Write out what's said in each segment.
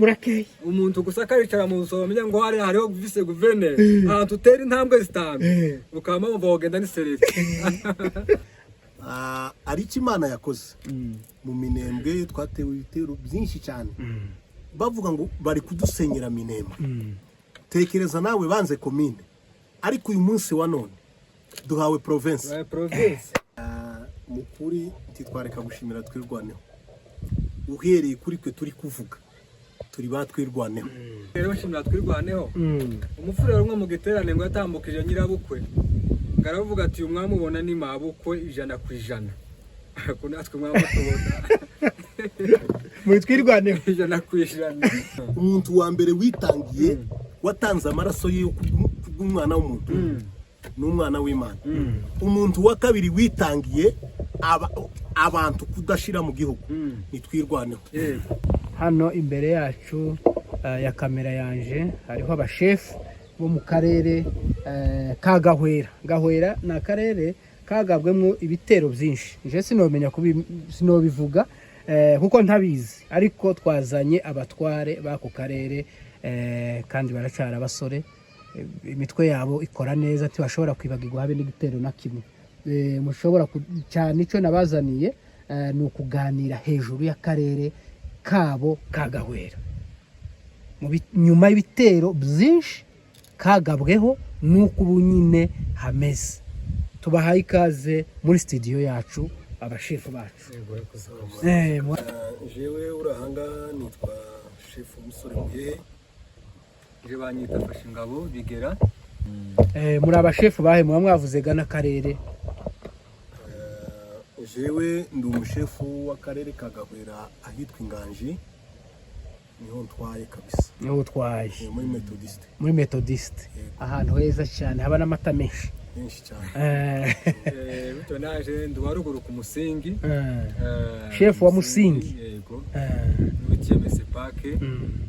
Murakeye. Umuntu gusa akaricara mu nzu, bamenya ngo hariya hariho vice gouverneur, ahantu utera intambwe zitanu ukaba wumva wogenda n'isereri. Ah, ari icyo Imana yakoze mu Minembwe. Twatewe ibitero byinshi cyane, bavuga ngo bari kudusenyera Minembwe. Tekereza nawe, banze komine, ariko uyu munsi wa none duhawe province. Baye province. Mu kuri ntitwareka gushimira Twirwaneho. Uhereye kuri twe turi kuvuga, turi ba Twirwaneho. Rero nshimira Twirwaneho. Umufurero umwe mu giterane ngo yatambukije nyirabukwe, ngo aravuga ati: "Uyu mwamubona ni mabukwe 100%." Ariko natwe mwamutubona. Muri Twirwaneho. 100%. Umuntu wa mbere witangiye, watanze amaraso ye kubw'umwana w'umuntu, ni umwana w'Imana. Umuntu wa kabiri witangiye abantu kudashira mu gihugu ni Twirwaneho. Yego. Hano imbere yacu ya kamera yanje hariho abashefu bo mu karere ka Gahwera. Gahwera ni akarere kagabwemo ibitero byinshi. Nje sinomenya sinobivuga kuko ntabizi, ariko twazanye abatware b'ako karere, kandi baracara abasore. Imitwe yabo ikora neza, ntibashobora kwibagirwa habe n'igitero na kimwe. Mushobora cyane icyo nabazaniye ni ukuganira hejuru y'akarere kabo ka Gahwera nyuma y'ibitero byinshi kagabweho, n'uko ubu nyine hameze. Tubahaye ikaze muri studio yacu, abashefu bacu. Jewe uri ahangaha nitwa shefu Umusore Muhehe. Je banyita Fasha Ingabo Bigera. Muri abashefu bahe? Muba mwavuze ga n'akarere. Jewe ndi umushefu w'akarere ka Gahwera, ahitwa Inganji, niho ntwaye kabisa. Niho utwaye? Muri Methodiste. Muri Methodiste. Yego. Ahantu heza cyane haba n'amata menshi. Menshi cyane. Bityo naje ndi uwa ruguru ku Musingi. Chef wa Musingi. Yego. Muri TMS Park.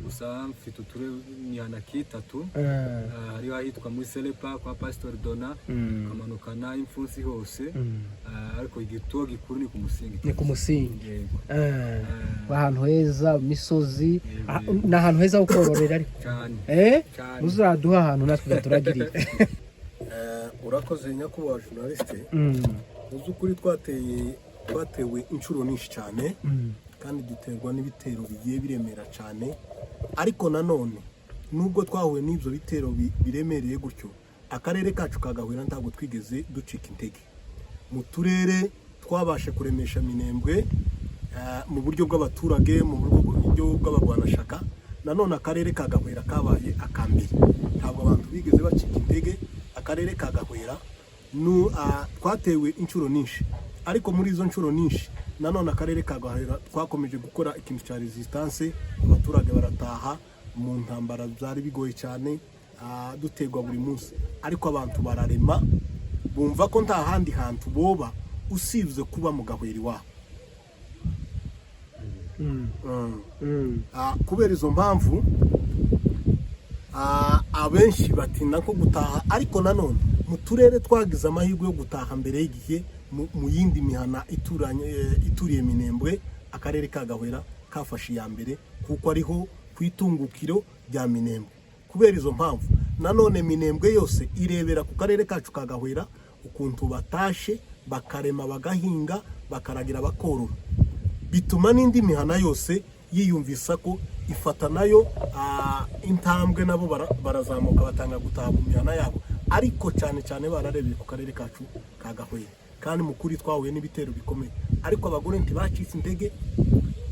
Gusa mfite uture imihana kitatu. Hariho ahitwa muri Selepa kwa Pastor Dona, ukamanukana Imfunsi hose. Ariko igituo gikuru ni ku Musingi. Ni ku Musingi. Yego. Ahantu heza, imisozi, ni ahantu heza ho kororera ariko. Cyane. Cyane. Uzaduha ahantu natwe turagiriye. Urakoze nyakubahwa journaliste. Mu by'ukuri twatewe inshuro nyinshi cyane, kandi duterwa n'ibitero bigiye biremera cyane. Ariko nanone nubwo twahuye n'ibyo bitero biremereye gutyo, akarere kacu ka Gahwera ntabwo twigeze ducika intege. Mu turere twabashe kuremesha Minembwe mu buryo bw'abaturage, mu buryo bw'abarwanashaka, nanone akarere ka Gahwera kabaye akambere. Ntabwo abantu bigeze bacika intege. Akarere ka Gahwera twatewe inshuro nyinshi, ariko muri izo nshuro nyinshi nanone akarere ka Gahwera twakomeje gukora ikintu cya resistance. Abaturage barataha. Mu ntambara byari bigoye cyane, duterwa buri munsi, ariko abantu bararema, bumva ko nta handi hantu boba usibye kuba mu Gahwera iwabo. Kubera izo mpamvu, abenshi batinda nko gutaha. Ariko nanone mu turere twagize amahirwe yo gutaha mbere y'igihe mu yindi mihana ituranye, ituriye Minembwe, akarere ka Gahwera kafashe iya mbere, kuko ariho ku itungukiro rya Minembwe. Kubera izo mpamvu nanone Minembwe yose irebera ku karere kacu ka Gahwera, ukuntu batashe, bakarema, bagahinga, bakaragira, bakorora, bituma n'indi mihana yose yiyumvisa ko ifata nayo intambwe, nabo barazamuka, batanga gutaha mu mihana yabo, ariko cyane cyane bararebeye ku karere kacu ka Gahwera. Kandi mu kuri twahuye n'ibitero bikomeye, ariko abagore ntibacitse intege,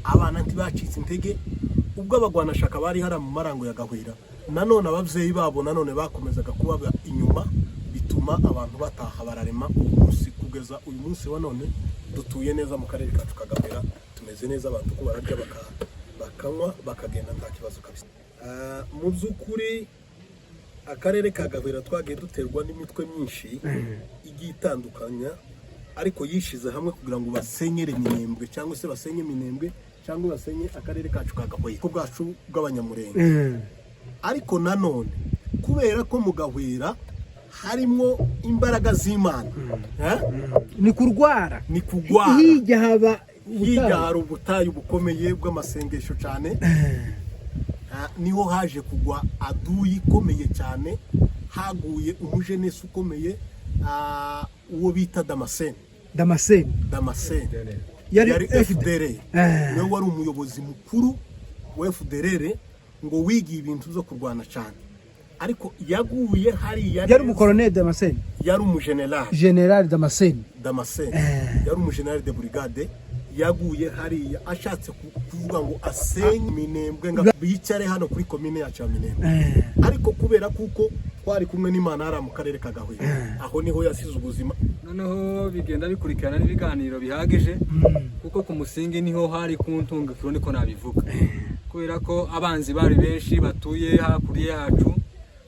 abana ntibacitse intege. Ubwo abagwanashaka bari hariya mu marango ya Gahwera, nanone ababyeyi babo nanone bakomezaga kubaba inyuma, bituma abantu bataha, bararema. Uyu munsi, kugeza uyu munsi wa none, dutuye neza mu karere kacu ka Gahwera, tumeze neza. Abantu ko bararya, bakanywa, bakagenda, nta kibazo kabisa. Mu by'ukuri akarere ka Gahwera twagiye duterwa n'imitwe myinshi igiye itandukanya, ariko yishize hamwe kugira ngo basenyere Minembwe, cyangwa se basenye Minembwe, cyangwa basenye akarere kacu ka Gahwera ko bwacu bw'Abanyamurenge. Ariko nanone kubera ko mu Gahwera harimo imbaraga z'Imana, eh? Ni kurwara. Ni kugwara. Hirya haba Hirya ubutayu. Hari ubutayu bukomeye bw'amasengesho cyane. Niho haje kugwa aduyi ikomeye cyane, haguye umujenesi ukomeye, uwo bita Damascene. Damascene. Damascene. Yari Yari FDR. Niwe wari umuyobozi mukuru wa FDR, ngo wigiye ibintu byo kurwana cyane, ariko yaguye hariya. Yari umukoroneli Damascene? Yari umujenerali. General Damascene. Damascene yari umujenerali de brigade, yaguye hariya ashatse kuvuga ngo asenye Minembwe, ngo bicare hano kuri komine yacu ya Minembwe. Ariko kubera kuko twari kumwe n'Imana hariya mu karere ka Gahwera, aho niho yasize ubuzima. Noneho bigenda bikurikirana n'ibiganiro bihagije, kuko ku musingi niho hari ku ntungikiro, niko nabivuga, kubera ko abanzi bari benshi batuye hakurya yacu.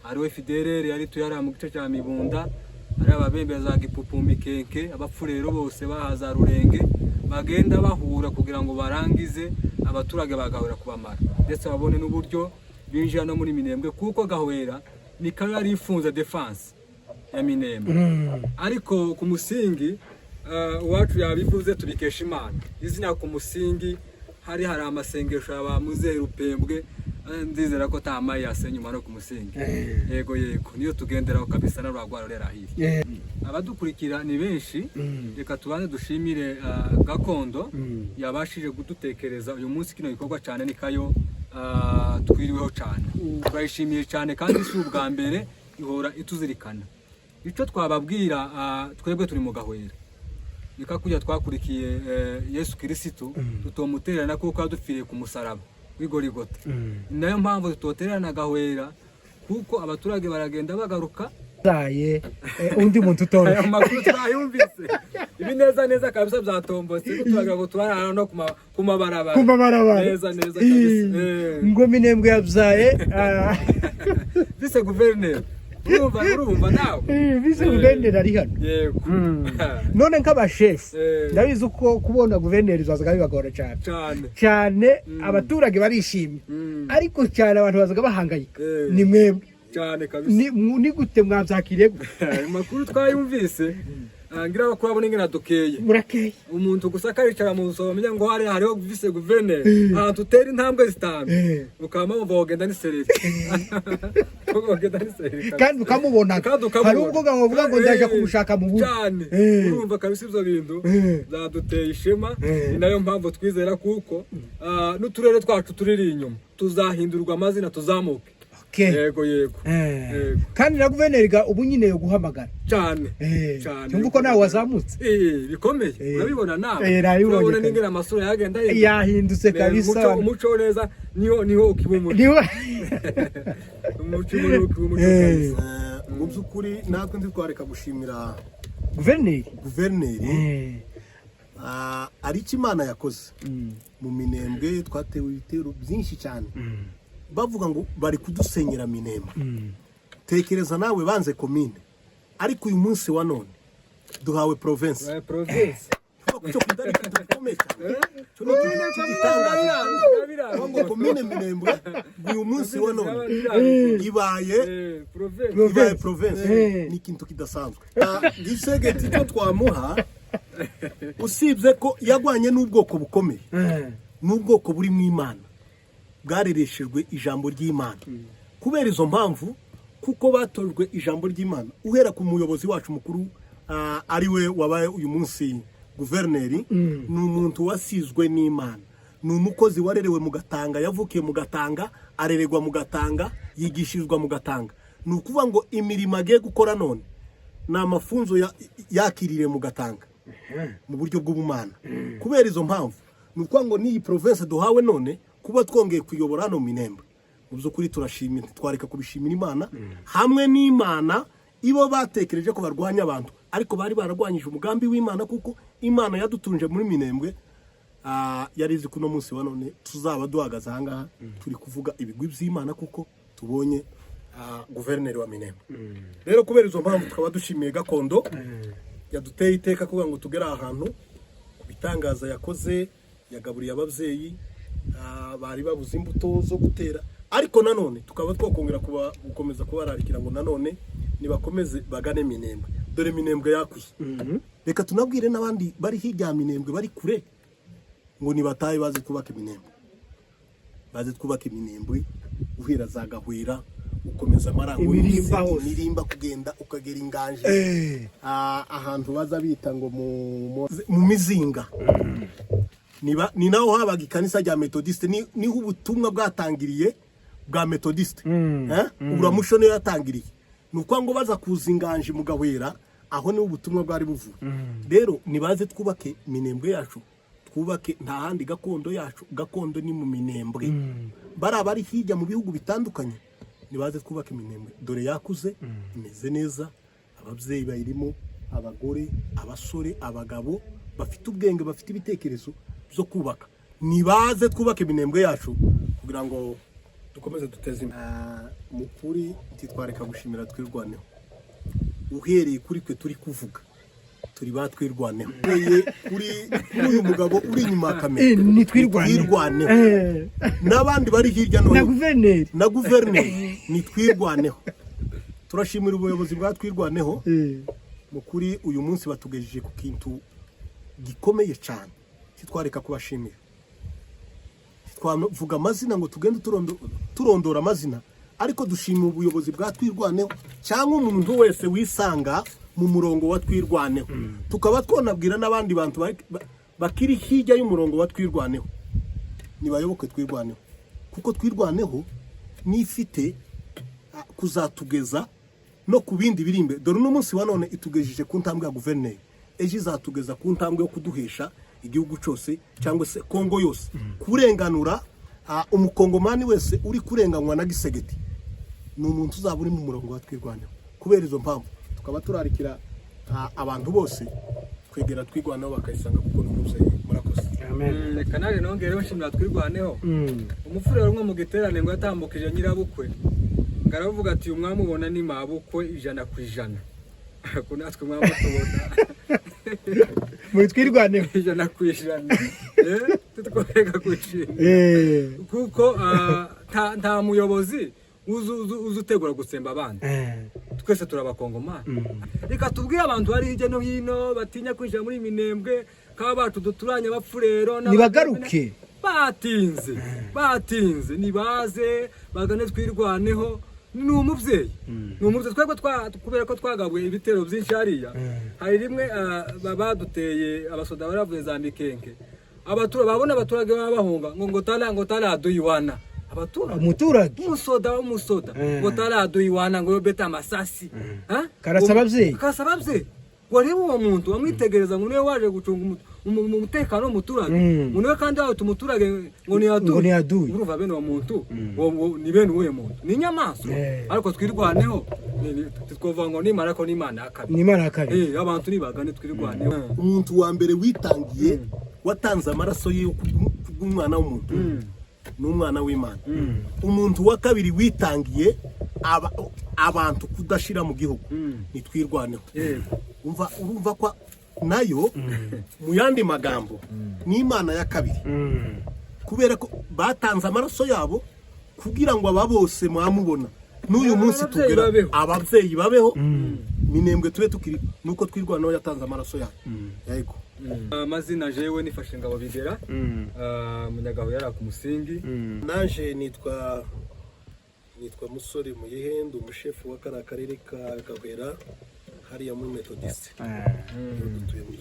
Hariho FDLR yari ituye hariya mu gice cya Mibunda, hari ababembe za Gipupu, Mikenke, abapfurero bose bahaza Rurenge, bagenda bahura kugira ngo barangize abaturage bagahora kubamara, ndetse babone n'uburyo binjira no muri Minembwe, kuko Gahwera ni kayo yari ifunze defense ya Minembwe. Ariko ku musingi, uwacu yabivuze, tubikesha Imana izina. Ku musingi hari amasengesho ya ba Muzehe Rupembwe. Ndizera ko tamaye yasenyuma no ku musingi. Yego yego, niyo tugenderaho kabisa na rwagwara rera hirya. Abadukurikira ni benshi. Reka tubanze dushimire Gakondo yabashije kudutekereza uyu munsi kino gikorwa cyane, ni kayo twiriweho cyane. Turayishimiye cyane, kandi si ubwa mbere, ihora ituzirikana. Icyo twababwira, twebwe turi mu Gahwera, nika kujya twakurikiye Yesu Kirisitu, tutomutererana kuko yadupfiriye ku musaraba w'Igorigota. Ni nayo mpamvu tutotererana Gahwera, kuko abaturage baragenda bagaruka. Zaye undi muntu Aya utoroshye. makuru twayumvise ibi neza neza kabisa, byatombotse, turagira ngo turarana no ku mabarabara. Ku mabarabara. Neza neza kabisa. Ngo Minembwe yabyaye Vice guverineri, urumva nawe. Vice guverineri ari hano. Yego. None nk'abashefu, ndabizi uko kubona guverineri zazaga bibagora cyane. Cyane. Cyane, abaturage barishimye, ariko cyane abantu bazaga bahangayika. Ni mwebwe. Cyane kabisa. Ni gute mwabyakiriye gute? Ayo makuru twayumvise. Ngira ko urabona ingena dukeye. Murakeye. Umuntu gusa akaricara mu nzu, bamenya ngo hari hariho vice guverineri, ahantu utera intambwe zitanu ukaba wumva wogenda n'isereri, wogenda n'isereri kabisa. Kandi ukamubona. Kandi ukamubona. Hari ubwo bavuga ngo ndaje kumushaka mu buryo. Cyane. Urumva kabisa ibyo bintu byaduteye ishema. Ni nayo mpamvu twizera kuko n'uturere twacu turiri inyuma tuzahindurwa amazina, tuzamuke. Yego yego. Yego. Kandi na guverineri ga ubu nyine yo guhamagara. Cyane. Cyane. Cyumva uko nawe wazamutse. Bikomeye. Urabibona nawe. Nabibonye Urabona kabisa. n'ingene amasura yagenda ahinduka. Yahindutse kabisa. Umuco neza niho ukiba umuco. Niwe. Umuco niho ukiba umuco kabisa. Mu by'ukuri natwe ntitwareka gushimira guverineri. Guverineri. Ari icyo Imana yakoze mu Minembwe. Twatewe ibitero byinshi cyane, bavuga ngo bari kudusenyera Minembwe. Tekereza nawe, banze komine, ariko uyu munsi wa none duhawe province. Province. Cyo kudari ikintu gikomeye cyane. Cyo ni ikintu cy'igitangaza ngo komine Minembwe uyu munsi wa none ibaye ibaye province. Ni ikintu kidasanzwe. Gisegeti icyo twamuha, usibye ko yagwanye n'ubwoko bukomeye, n'ubwoko buri mu Imana, bwarereshejwe ijambo ry'Imana. Kubera izo mpamvu, kuko batojwe ijambo ry'Imana, uhera ku muyobozi wacu mukuru, ari we wabaye uyu munsi guverineri, ni umuntu wasizwe n'Imana, ni umukozi warerewe mu Gatanga, yavukiye mu Gatanga, arererwa mu Gatanga, yigishirizwa mu Gatanga. Ni ukuvuga ngo imirimo agiye gukora none ni amafunzo yakiririye mu Gatanga mu buryo bw'ubumana. Kubera izo mpamvu, ni ukuvuga ngo n'iyi province duhawe none, kuba twongeye kuyobora hano mu Minembwe, mu by'ukuri turashimira, twareka kubishimira Imana hamwe n'Imana. Ibo batekereje ko barwanya abantu, ariko bari bararwanyije umugambi w'Imana, kuko Imana yadutunje muri Minembwe. Yari izi ko uno munsi wa none tuzaba duhagaze ahangaha turi kuvuga ibigwi by'Imana, kuko tubonye guverineri wa Minembwe. Rero kubera izo mpamvu, tukaba dushimiye Gakondo yaduteye iteka kugira ngo tugere aha hantu ku bitangaza yakoze. Yagaburiye ababyeyi bari babuze imbuto zo gutera. Ariko nanone tukaba twakongera gukomeza kubararikira ngo nanone nibakomeze bagane Minembwe. Dore Minembwe yakwiye. Reka tunabwire n'abandi bari hirya ya Minembwe, bari kure, ngo nibatahe, baze twubake Minembwe, baze twubake Minembwe. Guhera za Gahwera ukomeza Amarango Imirimba yose, hose. Imirimba, kugenda ukagera Inganje, ahantu baza bita ngo mu Mizinga. Ni naho habaga ikanisa rya Methodiste, niho ubutumwa bwatangiriye bwa Methodiste. Eh? Uramusho niyo yatangiriye. Ni ukuvuga ngo baza kuza Inganje mu Gahwera, aho niho ubutumwa bwari buvuye. Rero nibaze twubake Minembwe yacu, twubake nta handi gakondo yacu, gakondo ni mu Minembwe. Bari abari hirya mu bihugu bitandukanye, nibaze twubake Minembwe. Dore yakuze, imeze neza, ababyeyi bayirimo, abagore, abasore, abagabo bafite ubwenge, bafite ibitekerezo byo kubaka. Nibaze twubake Minembwe yacu kugira ngo dukomeze duteze imbere. Mu kuri ntitwareka gushimira Twirwaneho. Uhereye kuri twe turi kuvuga, turi ba Twirwaneho, uhereye kuri uyu mugabo uri inyuma ya kamera, Ni Twirwaneho. Twirwaneho. N'abandi bari hirya no Na hino, guverineri. Na guverineri, ni Twirwaneho. Turashimira ubuyobozi bwa Twirwaneho. Mu kuri uyu munsi batugejeje ku kintu gikomeye cyane, titwareka kubashimira. Twavuga amazina ngo tugende turondora amazina, ariko dushima ubuyobozi bwa Twirwaneho cyangwa umuntu wese wisanga mu murongo wa Twirwaneho. Tukaba twonabwira n'abandi bantu bakiri hirya y'umurongo wa Twirwaneho, nibayoboke Twirwaneho, kuko Twirwaneho nifite kuzatugeza no ku bindi biri imbere. Dore uno munsi wa none itugejeje ku ntambwe ya guverineri, ejo izatugeza ku ntambwe yo kuduhesha igihugu cyose cyangwa se Kongo yose, kurenganura umukongomani wese uri kurenganywa na Tshisekedi, ni umuntu uzaba uri mu murongo wa Twirwaneho. Kubera izo mpamvu, tukaba turarikira abantu bose kwegera Twirwaneho bakayisanga, kuko ni umubyeyi. Murakoze. Amen. Reka naje nongereho nshimira Twirwaneho. Umufurero umwe mu giterane ngo yatambukije nyirabukwe, ngo aravuga ati: "Uyu mwamubona ni mabukwe 100%." Ko natwe mwamutubona Muri Twirwaneho. 100%. Tutworeka kwishima, kuko nta muyobozi uzi utegura gutsemba abandi. Twese turabakongomani. Reka tubwire abantu bari hirya no hino batinya kwinjira muri Minembwe, kaba bacu duturanye abapfurero Nibagaruke. Batinze, batinze, nibaze bagane Twirwaneho. Ni umubyeyi, ni umubyeyi. Twebwe kubera ko twagabuye ibitero byinshi hariya, hari rimwe baduteye abasoda baravuye za Mikenke. Abaturage babona abaturage baba bahunga, ngo tala, ngo tala aduyiwana abaturage. Umuturage. Umusoda, umusoda, ngo tala aduyiwana, ngo yobeta amasasi. Ha? Karasa abavyeyi. Karasa abavyeyi. Wareba uwo muntu wamwitegereza ngo niwe waje gucunga umutekano w'umuturage, ngo niwe kandi wawuta umuturage ngo ni aduyi. Ngo ni aduyi. Urumva bene uwo muntu, ni bene uwuhe muntu? Ni inyamaswa. Ariko Twirwaneho twovuga ngo nimara ko n'Imana ya kabiri. Ni Imana ya kabiri. Abantu nibagane Twirwaneho. Umuntu wa mbere witangiye, watanze amaraso ye kubw'umwana w'umuntu, ni umwana w'Imana. Umuntu wa kabiri witangiye abantu kudashira mu gihugu ni Twirwaneho. Umva, urumva ko nayo mu yandi magambo ni Imana ya kabiri, kubera ko batanze amaraso yabo kugira ngo aba bose mwamubona n'uyu munsi Ababyeyi tugera babeho. Ababyeyi babeho, Minembwe tube tukiri, nuko Twirwaneho yatanze amaraso yabo. Yego. Amazina jewe nifashe ngabo bigera Munyagaho yari ku musingi. Naje nitwa Musore Muyihende, umushefu wa kariya karere ka Gahwera hariya muri Methodiste. Dutuye mu